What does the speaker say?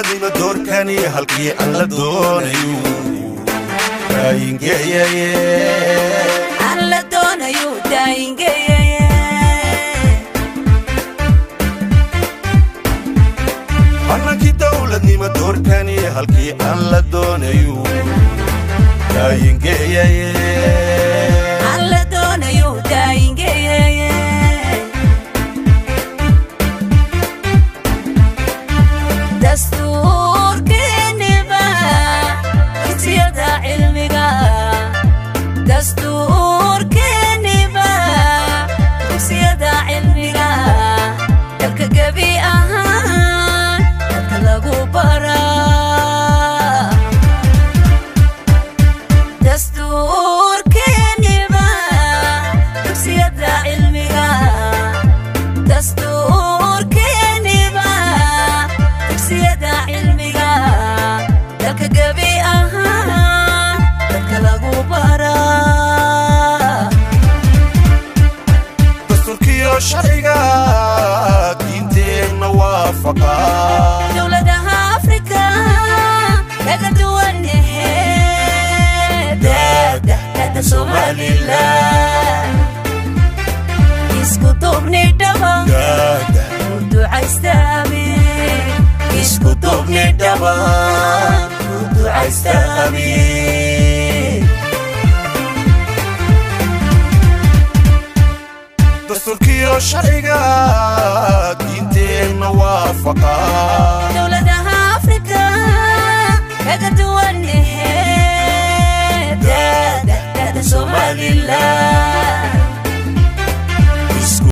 Dowladnimo doorkani halkii aan la doonayo daayingeeyaye. Aan la doonayo daayingeeyaye. Hannankii dowladnimo doorkani halkii aan la doonayo daayingeeyaye. Aan la doonayo daayingeeyaye. Dastuurkeeniba dugsiyada cilmiga, dastuurkeeniba dugsiyada cilmiga, dalka gebi ahaan dadka lagu baraa. Dastuurkeeniba dugsiyada cilmiga, dastuurkeeniba dugsiyada cilmiga, dalka gebi ahaan dadka lagu baraa. Dastuurkiyo sharciga diinteenna waafaqa. Dowladaha Afrika kaga duwan yahe dada Somalilan, isku duubni dhaba. Daada u ducaystaame. Isku duubni dhaba ku ducaysta amiin. Dastuurkiyo sharciga diinteenna waafaqa. Dowladaha Afrika kaga duwan yahe dada Somalilan,